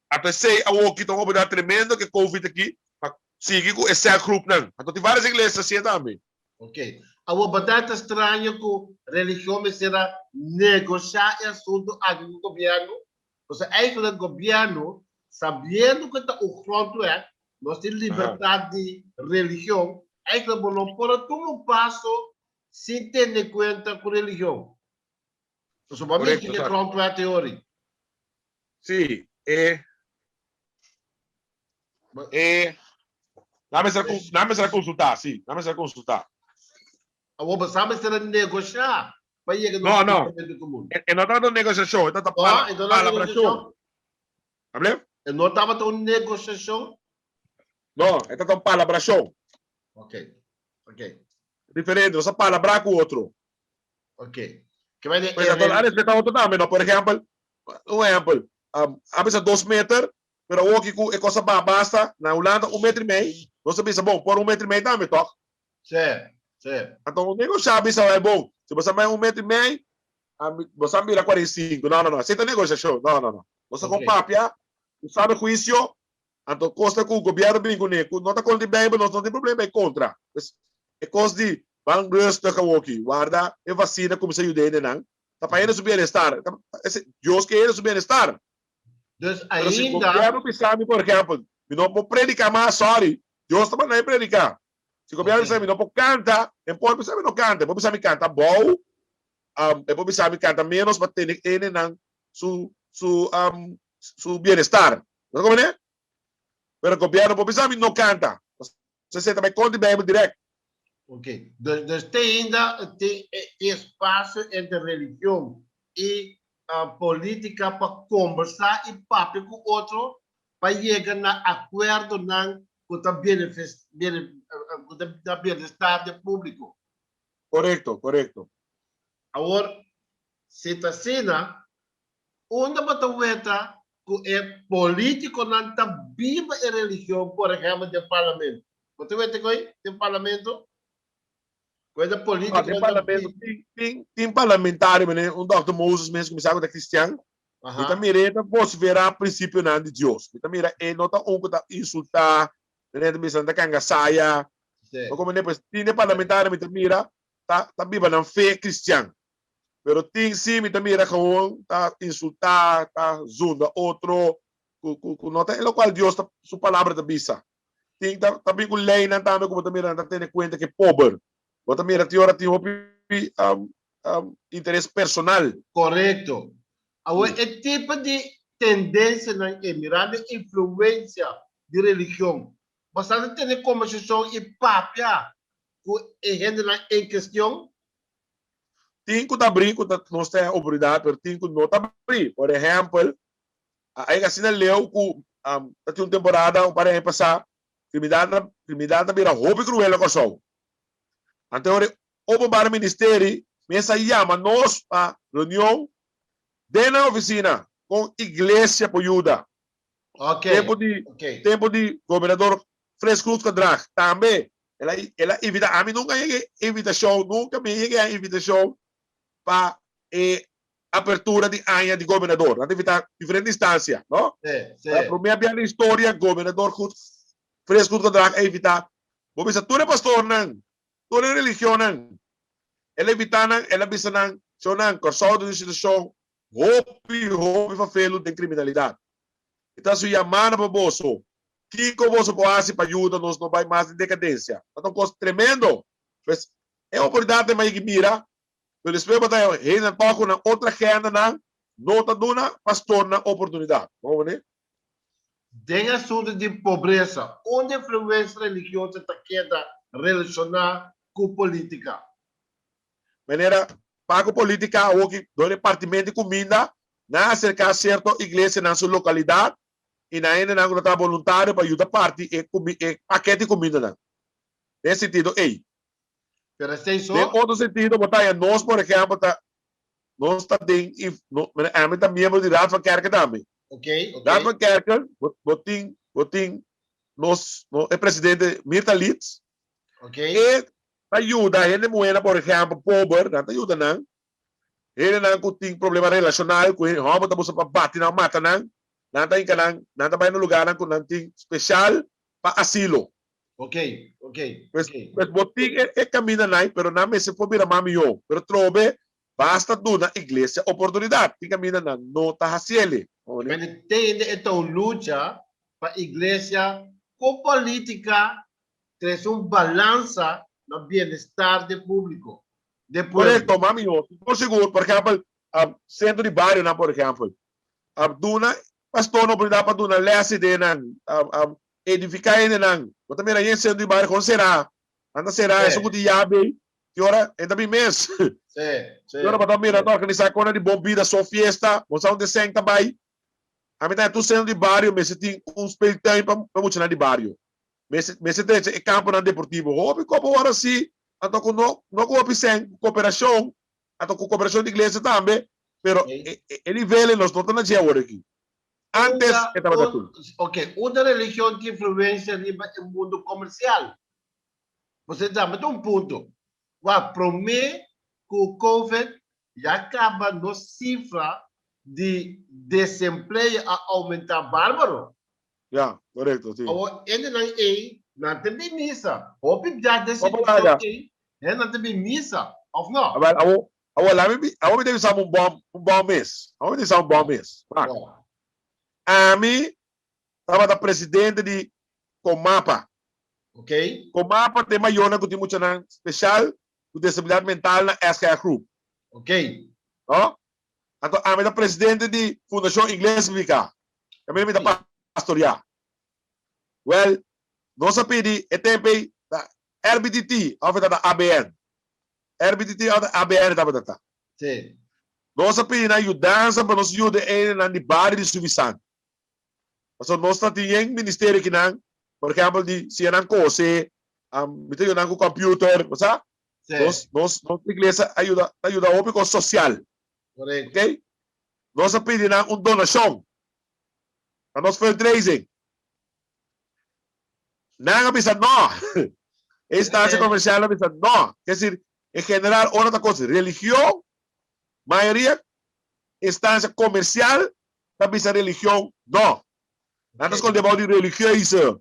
Anto esei awoki ta un oportunidat tremendo ku e covid aki pa sigui ku e celgroepnan. Anto tin varios iglesia ta hasié tambe. Ok. Awor berdad ta straño ku religion mester a negoshá e asuntu aki ku gobièrnu? Pasobra eigenlijk gobièrnu, sabiendo ku ta un grondwet, nos tin libertat di religion, eigenlijk bo no por a tuma un paso sin tene kuenta ku religion. Pasobra bo a miti ku e grondwet teori. Sí, e e nan mester nan mester a konsultá, sí, nan mester a konsultá. Awor bo sa mester a negoshá pa yega na un No, no. pensamentu komun. E no tabata un negosiashon, e tabata No, pala e no tabata un palabrashon. negosiashon. Able? E no tabata un negosiashon? No, e tabata un palabrashon. Ok, ok. Diferente, nos a palabrá ku otro. Ok. Ke bai de Pues anto a respetá otro tambe, no? Por ehèmpel, un ehèmpel, a bisa 2 meter, pero awor aki ku e kos a baha basta, na Hulanda 1,5 meter, nos a bisa, bon, por 1,5 meter tambe, tòg? Si. Anto un negoshá bisa, bai bon, si bo sa bai 1,5 meter, bo sa mira 45. No, no, no, esei ta negoshashon. No, no, no. Nos a kon papia, ku sabe huisio, anto kos ta ku gobièrnu bin kuné, ku no ta kontra di Beibel, nos no tin problema bai kontra. Pues, e kos di ban rustig awoki, warda e vasina kuminsá yuda hendenan, ta pa hende su bienestar. Dios ke hende su bienestar. Dus Pero si ainda gobièrnu bisa mi, por ehèmpel, mi no por prediká mas, sorry, Dios ta manda mi prediká. Si gobièrnu bisa mi no por kanta, e por bisa mi no kanta, e por bisa mi kanta abou, e por bisa mi kanta ménos pa tene hendenan su bienestar. Bo ta komprendé? Pero gobièrnu por bisa mi no kanta. Esei ta bai kontra di Beibel dirèkt. Ok. Dus te ainda tin espasio entre religion i polítika pa kombersá i papia ku otro pa yega na akuerdonan ku ta ku ta na bienestar di e públiko. Korekto. Awor, si ta asina, unda bo ta weta ku e polítikonan ta biba e religion, por ehèmpel den parlamento? Bo ta weta ku ei den parlamento? Ku e No, den polítikonan ta parlamento tin parlamentario, manera un Dòkter Moses mes ku mi sa ku ta kristian, mi ta mira e ta vosiferá prinsipionan di Dios. Mi ta mira e no ta un ku ta insultá, manera ta bisa nan ta kanga saya. Bo komprendé? Pues tin den parlamentario mi ta mira ta biba nan fe kristian. Pero tin si mi ta mira gewoon ta insultá, ta zunda otro, ku no ta e lokual Dios ta su palabra ta bisa. Tin ta bin ku leinan tambe ku bo ta mira nan ta tene kuenta ku e pober. Bo ta mira tin ora tin hopi interes personal. Korekto. Awor e tipo di tendensianan ei, mirando e influensia di religion, bo sa ta tene kombersashon i papia ku e hendenan en kestion? Tin ku ta abrí ku ta nos ta oportunidat, pero tin ku no ta abrí. Por ehèmpel, a yega asina leu ku ta tin un temporada un par di aña pasá, kriminalidat ta bira hopi kruel na Kòrsou. Anto e ora e Openbaar Ministerie mes a yama nos pa reunion den nan ofisina kon iglesia por yuda. Tempu di tempu di Gobernador Frits Goedgedrag tambe el a el a invita ami nunka a yega e invitashon nunka mi a yega e invitashon pa e apertura di aña di gobernador. Nan ta invita diferente instansia no. Pa prome bia den historia Gobernador Goed Frits Goedgedrag a invita bo bisa tur e pastornan tur e religionnan. El a invita nan, el a bisa nan, Shownan, Kòrsou ta den un situashon hopi, hopi fafelu den kriminalidat. E ta su yamada pa boso. Kiko boso por hasi pa yuda nos no bai mas den dekadensia? Ta un kos tremendo. Pues, e oportunidat ta mai mira, pero despues bo ta hendenan tòg ku nan otro agendanan no ta duna pastornan oportunidat. Bo wak? Den asuntu di pobresa, unda influensia religioso ta keda relashoná ku polítika? Manera pa ku polítika awoki dor e partimento di kuminda, nan a aserká sierto iglesianan su lokalidat i nan hendenan ku ta traha boluntario pa yuda parti e e pakete di kumindanan. Den e sentido ei. Pero esei so. Den otro sentido bo ta haña nos por ehèmpel ta nos ta den ami ta miembro di Raad van Kerken tambe. Raad van Kerken bo tin bo tin nos e presidente Mirta Litz e ta yuda hende muhénan por ehèmpel pober nan ta yuda nan hendenan ku tin problema relashonal ku hòmber ta buska pa bati nan o mata nan nan ta hinka nan nan ta bai na lugarnan ku nan tin speshal pa asilo. Ok. Pues, pues bo tin e kaminda nai, pero nan mester por bira mas mihó. Pero trobe basta duna iglesia oportunidat. Tin kaminda nan no ta hasiele. Pero te hende e ta un lucha pa iglesia ku politika trese un balansa na bienestar di públiko, di pueblo. Korekto, mas mihó. Sigur sigur. Por ehèmpel, sentro di barionan, por ehèmpel. Duna pastornan oportunidat pa duna lès i den nan. Edifiká hendenan. Bo ta mira yen sentro di bario kon será. Nan ta será, esun ku tin yabi, ki ora e ta bin mes. Ki ora bo ta mira ta organisá kona di bon bida, so fiesta, bo sa unda e sèn ta bai. Ami ta haña tur sentro di bario mester tin un speeltuin pa muchanan di bario. Mester mester drecha e kamponan deportivo. Hopi kopo ora si. Anto ku no no ku hopi sèn, ku koperashon, anto ku koperashon di iglesia tambe, pero e e nivel ei nos no ta na dje awor aki. Antes Unda e tabata asina. Ok, unda religion tin influensia riba e mundu komersial? Bo tambe ta un punto. Wak, promé ku Covid ya kaba nos sifra di desempleo a oumentá bárbaro. Ya, korekto, si. Awor, hendenan ei, nan ta bin misa. Hopi bia den Bo por situashon laga. ei, hendenan ta bin misa, òf no? Awor, awor, awor laga mi, awor mi ta bisa bo un bon, un bon mes. Awor mi ta bisa un bon mes. Wak. Ami tabata presidente di Comapa. Ok. Comapa ta e mayornan ku tin muchanan speshal ku desabilidat mental na SKR Groep. Ok. No? Anto ami ta presidente di Fundashon Ingles Bíblica. Kaminda mi ta pastoriá. Wèl, nos a pidi e tempu ei ta RBTT òf e tabata ABN. RBTT òf ta ABN e tabata ta. Sí. Nos a pidi nan yudansa pa nos yuda e hendenan di bario di Subisan. Pasobra nos ta tin yen ministerio akinan, por ehèmpel di siña nan kose, mi ta yuda nan ku kòmpiuter, bo sa? Sí. Nos, nos, nos iglesia a yuda, ta yuda hopi kos sosial. Correcto. Ok? Nos a pidi nan un donashon pa nos fundraising. Nan a bisa no. E instansia komersial a bisa no. Ke esir, en general ora ta kos religion, mayoria instansia komersial ta bisa religion no. Nan ta skonde bou di religieuze.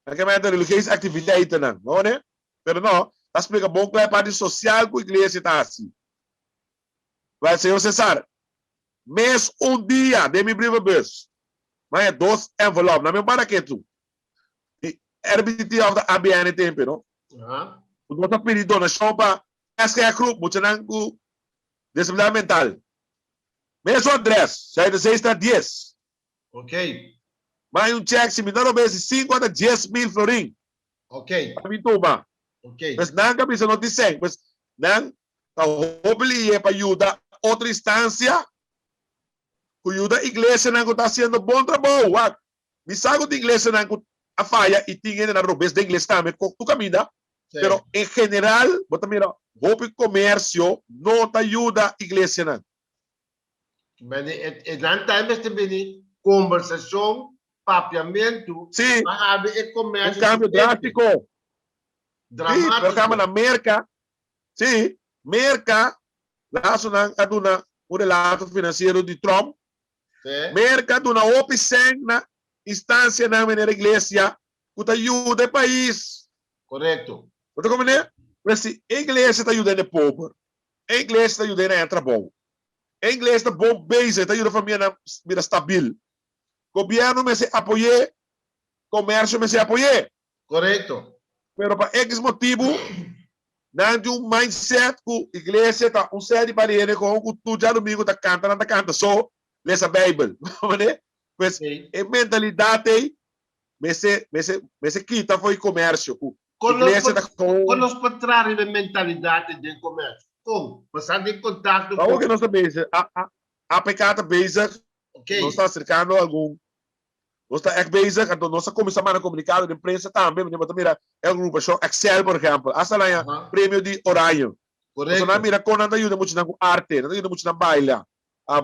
Nan ke mete religieuze aktiviteitennan. No, ne? Pero no, ta splika bon kla e parti sosial ku iglesia ta hasi. Wel, señor Cesar, mes un dia den mi brievenbus, mi haña dos envelop, na mi un para ketu, di RBTT of ta ABN e tempe, no? Ku nos a pidi donashon pa SGR Groep, muchanan ku disabilidat mental. Mesun adres, Zuiderzeestraat dies. Ok. Mi haña un chèk, si mi no robes, di sinku ata 10,000 florin. Ok. Pa mi tuma. Ok. Pues nan ka bisa no tin sèn. Pues nan ta hopi lihe pa yuda otro instancia ku yuda iglesianan ku ta hasiendo bon trabou. Wak, mi sa ku tin iglesianan ku a faya i tin hendenan robes den iglesia tambe ku tur kaminda, pero en general bo ta mira hopi komersio no ta yuda iglesianan. Mende e nan ta mester bini kombersashon, papiamentu, Sí, pa habri e un komersio kambio diferente, drástiko. Sí, pero kamba dramátiko. na Merka Sí, Merka, lasonan a duna un relato finansiero di Trump. Merka a duna hopi sèn na instansianan manera iglesia ku ta yuda e pais. Korekto. Bo ta komprendé? Pues si e iglesia ta yuda hende pober, e iglesia ta yuda hende haña trabou, e iglesia ta bon bezig, ta yuda famianan bira stabil, gobièrnu mester apoy'é, komersio mester apoy'é. Korekto. Pero pa X motibu, nan tin un mindset ku iglesia ta un sèt di bari hende kon ku tur djadumingu ta kanta, nan ta kanta so lesa Beibel. Mane? Pues e mentalidat ei mester mester mester kita for di komersio ku Kon nos iglesia por ta kon. kon nos por traha riba e mentalidat ei den komersio? Kon? Pasá den kontakto Awor ku. ke nos ta bezig, APK ta bezig, nos ta aserkando algun Nos ta ègt bezig, anto nos a kuminsá manda komunikado den prensa tambe, manera bo ta mira e agrupashon Excel, por ehèmpel, asta nan haña premio di Oranje. Pasobra nan a mira kon nan ta yuda muchanan ku arte, nan ta yuda muchanan baila.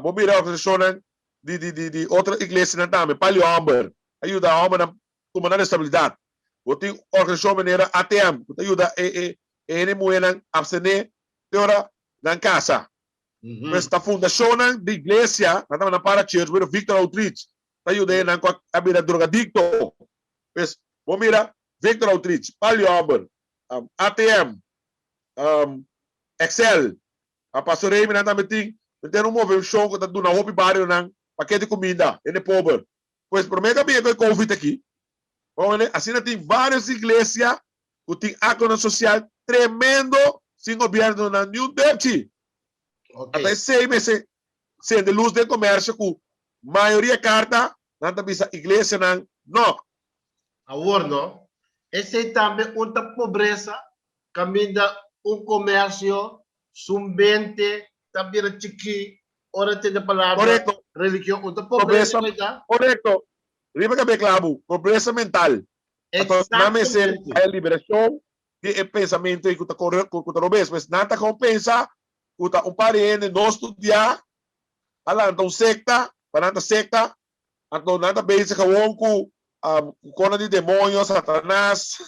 Bo mira organisashonnan di di di di otro iglesianan tambe, Pali Hòmber a yuda hòmbernan tuma nan responsabilidat. Bo tin organisashon manera ATM ku ta yuda e e e hende muhénan apstené te ora nan kasa. Pues ta fundashonnan di iglesia, nan tabata para church, bueno Victor Outreach ta yuda hendenan ku a bira drogadikto. Pues bo mira Victor Outreach, Palio Homber, ATM, Excel, Pastor Remy nan tambe tin, nan tin un moveshon ku ta duna hopi barionan pakete kuminda, hende pober. Pues prome ku a bini ku e covid aki, bo wende asina tin varios iglesia ku tin aktonan sosial tremendo sin gobierno duna nan niun depchi. Ata esei mester sende lus den komersio ku mayoria karta nan ta bisa iglesianan no. Awor no, esei tambe un ta pobresa kaminda un komersio su mente ta bira chikí ora tende palabra Korekto. religion un ta pobresa Pobresa, ku ta. korekto. Riba kab'é klabu, pobresa mental. Anto nan mester Exactamente. haya liberashon. di e pensamentu ei ku ta kore ku ta robes. Pues nan ta kon pensa ku ta un par di hende no studiá a lanta un sekta, pa nan ta sekta, anto nan ta bezig awor ku ku kosnan di demoño, satanas,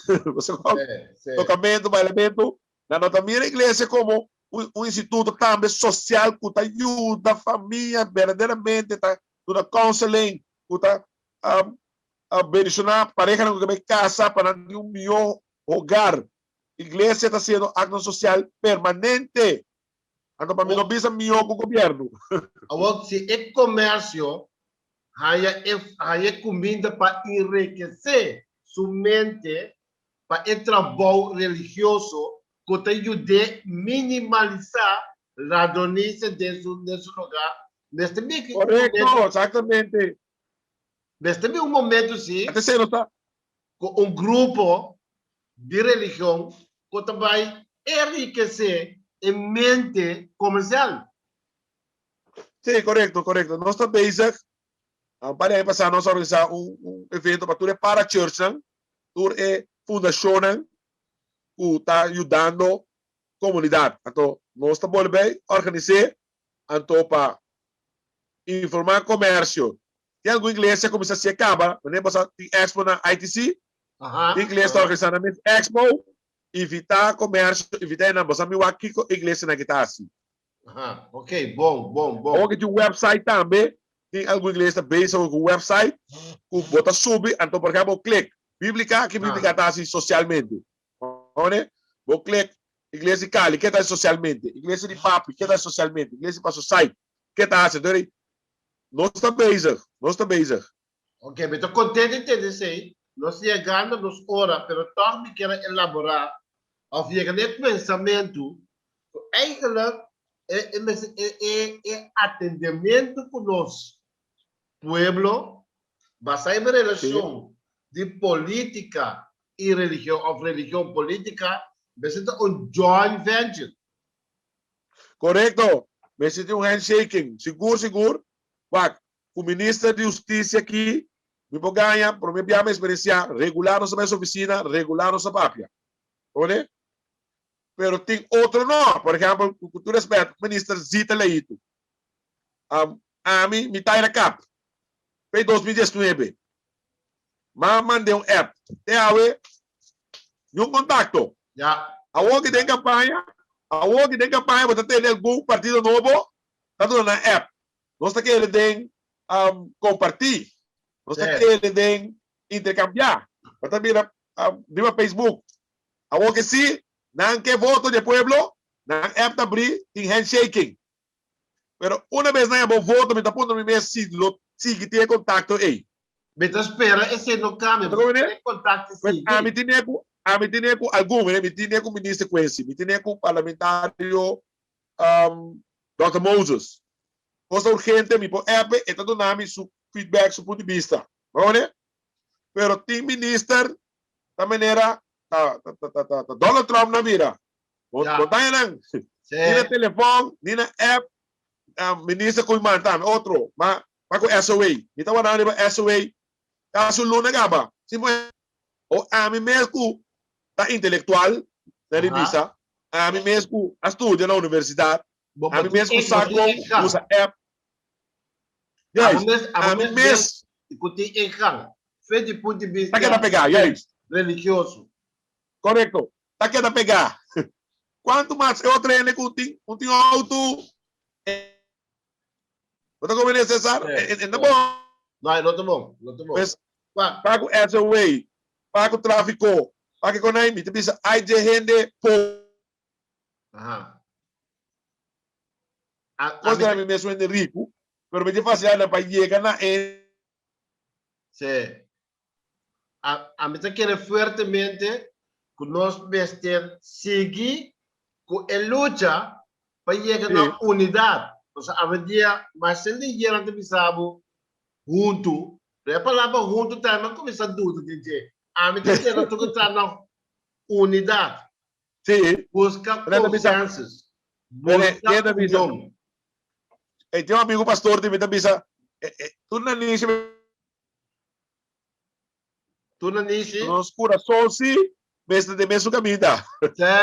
tokamentu, bailamentu. Nan no ta mira iglesia komo un un instituto tambe sosial ku ta yuda famia berdaderamente, ta duna counseling, ku ta bendishoná parehanan ku ta bai kasa pa nan tin un mihó hogar. Iglesia ta hasiendo aktonan sosial permanente. Anto pa mi no bisa mihó ku gobièrnu. Awor si e komersio haña e haña e kuminda pa enrekesé su mente pa e trabou religioso ku ta yud'é minimalisá ladronisia den su den su lugá, mester bin un Korekto, momento exactamente. mester bin un momento si Ate seno ta. ku un grupo di religion ku ta bai enrikesé e mente komersial. Sí, korekto, korekto. Nos ta bezig. Un par di aña pasá nos a organisá un un evento pa tur e parachurchnan, tur e fundashonnan ku ta yudando komunidat. Anto nos ta bolbe organis'é anto pa informá komersio. Tin algun iglesia kuminsá hasié kaba, manera bo sa tin expo na ITC, tin iglesia ta organisá nan mes expo, invitá komersio, invitá e nan, bo sa mi wak kiko iglesianan aki ta hasi. Aha, ok, bon, bon, bon. Awor ki tin un website tambe, tin algun iglesia ta bezig awor ku un website ku bo ta subi, anto por ehempel bo klik Biblica, ki Biblica ta hasi sosialmente? One? Bo klik Iglesia di Cali, ke ta hasi sosialmente? Iglesia di Papi, ke ta hasi sosialmente? Iglesia di Pastor Said, ke ta hasi? Entonces, nos ta bezig, nos ta bezig. Ok, mi ta contento di tende esey. Nos yegando nos ora, pero toch mi kier a elabora of yega na e pensamentu cu eigenlijk e e mester e e e atendemento cu nos pueblo basa riba e relacion di politica y religion of religion politica mester ta un joint venture. Corecto, mester tin un handshaking, sigur sigur. Wak, Ku Minister di Hustisia aki mi por gaña, prome bia mi experiencia, regular nos ta bai su oficina, regular nos ta papia. Comprende? Pero tin otro no. Por ehempel, ku tur respet, Minister Zita Leito. Ami, mi taira kap. P'e 2019. M'a mand'é un app. Te awe, niun kontakto. Ya. Awor ki den kampaña, awor ki den kampaña bo ta tene algun partido nobo ta duna nan app. Nos ta kere den kompartí. Nos ta kere den interkambiá. Bo ta mira riba Facebook. Awor ke si nan ke voto di e pueblo, nan app ta brí, tin handshaking. Pero una bes nan ya bo voto, mi ta puntra mi mes si lo sigui tin e kontakto ei. Mi ta spera esei no kambia, pasobra e kontakto sigui. Ami tine ku, ami tine ku algun, mi tine ku Minister Quincy, mi tine ku Parlamentario Dòkter Moses, Kos ta urgente, mi por app e ta duna mi su feedback, su punto di bista. Bo wak? Pero tin minister ta manera ta ta ta ta Donald Trump na bira. Bo bo ta nan. Ni na telefon, ni na app, minister Koeiman tambe otro, ma ma ku SOA. Mi ta wak riba SOA kasi un luna kaba. Si O ami mes ku ta intelektual na di bisa, ami mes ku a studia na universidat, ami mes ku sa kon usa app. Juist, ami mes ku tin ingang fe di punto di bista ta keda pegá, juist. Religioso. Korekto, ta keda pegá. Kuantu mas e otro hende ku tin un tin outo, Bo ta comprende, Cesar? E, e, e no bon. No, e no ta bon, no ta bon. Pues, pa ku SOA, pa ku trafiko, pa ku konai, mi ta bisa ai dje hende po. Aha. A, a mi, mi mes un hende riku, pero mi tin facilidad pa yega na e. Sí. A, a mi ta kere fuertemente ku nos mester sigui ku e lucha pa yega na unidat. Pasobra awendia mas hende yera ta bisa bo huntu, pero e palabra huntu tambe a kuminsá duda den dje. Ami ta kere tur ku ta na unidat. Buska konsensus. Buska union. E tin un amigu pastor di mi ta bisa, tur nanishi. Tur nanishi. Nos kurason si. mester den mesun kaminda. Sè,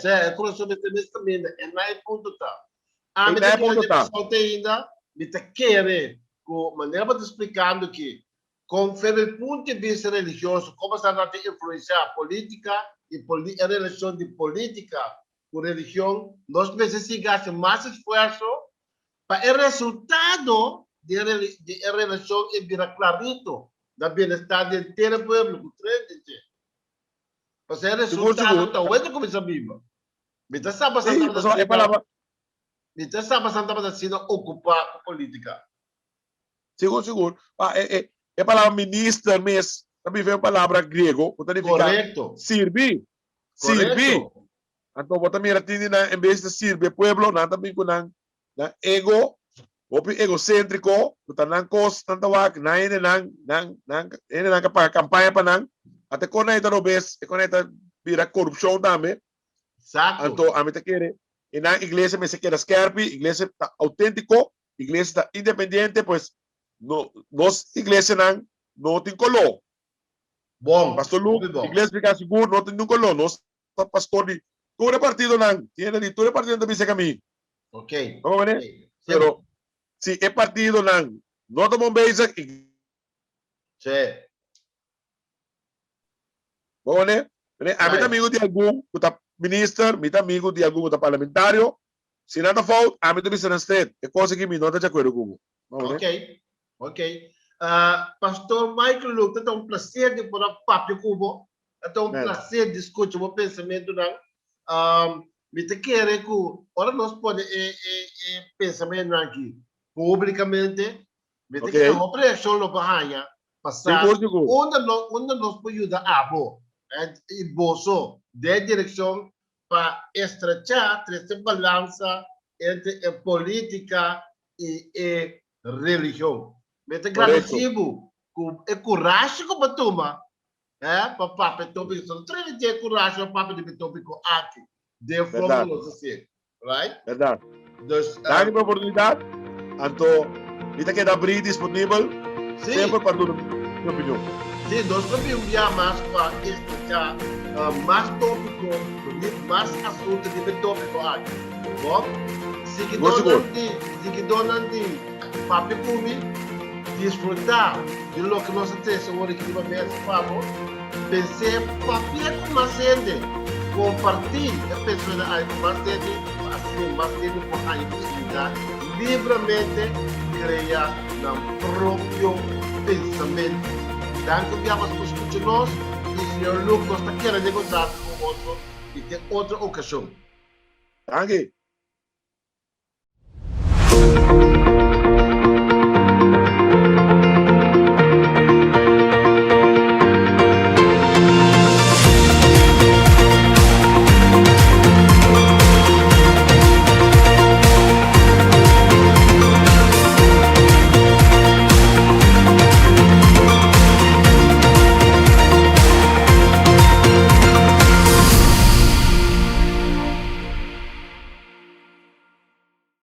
sè, e kurason mester mes kaminda. E na e punto ta. Ami ta kere den pasó te ainda, mi ta kere ku manera bo ta splikando aki, kon for di punto di bista religioso, kon bo sa ta influensiá polítika i e relashon di polítika ku religion, nos mester sigui hasi mas esfuerso pa e resultado di e relashon e bira klarito na bienestar di henter e pueblo ku trende den dje. Pasobra e resultado ta wende kuminsá biba. Mi ta sa pasobra Sí, pasobra e palabra. Mi ta sa pasobra tabata asina okupá ku polítika. Sigur, sigur. Pa e, e, e palabra minister mes ta bin fen un palabra griego ku ta nifiká Korekto. sirbi. Sirbi. Korekto. Anto bo ta mira tin di nan en bes di sirbi e pueblo, nan ta bin ku nan nan ego, hopi egoséntriko, ku ta nan kos nan ta wak, nan hendenan, nan, nan hendenan ka paga kampaña pa nan. Ata e kon nan e ta robes, e kon nan e ta bira korupshon tambe. Exacto. Anto ami ta kere e nan iglesia mester keda skerpi, iglesia ta autentiko, iglesia ta independiente, pues no nos iglesianan no tin koló. Bon, Pastor Luke, hopi bon. iglesia Piká Sigur no tin niun koló, nos ta pastor di tur e partidonan, tin hende di tur e partidonan ta bisa ku ami. Ok. Bo comprende? Ok. Pero si e partidonan no ta bon bezig, Sí. Bo wone? Mene, ami ta amigo di algun ku ta minister, mi ta amigo di algun ku ta parlamentario. Si nan ta fout, ami ta bisa nan straight, e kos aki mi no ta di akuerdo ku bo. Bo wone? Ok, ok. Pastor Michael Luke, ta un placer di por a papia ku bo. Ta un placer di skucha bo pensamentunan. Mi ta kere ku ora nos pone e e e pensamentunan aki publikamente, Mi ta kere hopi reakshon lo por haña pa sa unda nos unda nos por yuda abo i boso den e direkshon pa estrechá, trese balansa entre e polítika i e religion. Mi ta gradisí bo ku e kurashi ku bo a tuma pa papia e tópiko. So tur hende tin e kurashi pa papia riba e tópiko aki den forma ku nos ta hasié. Right? Berdad. Dus, Danki pa e oportunidat. Anto mi ta keda abrí disponibel Sí. semper pa duna mi opinion. Sí, nos lo bin un bia mas pa escucha mas tópico, mas asunto riba e tópico aki. Bon, Sigur, sigur. siguidónan di, siguidónan di Papia Ku Mi, disfrutá di loke nos a trese ora aki riba mesa pa bo. Pens'é papia ku mas hende. Kompartí e pensamentu aki ku mas hende pa asina mas hende por haña posibilidat libramente krea nan propio pensamentu. Danki un bia mas por skucha nos i Señor Luke nos ta keda den kontakto ku otro i den otro okashon. Danki.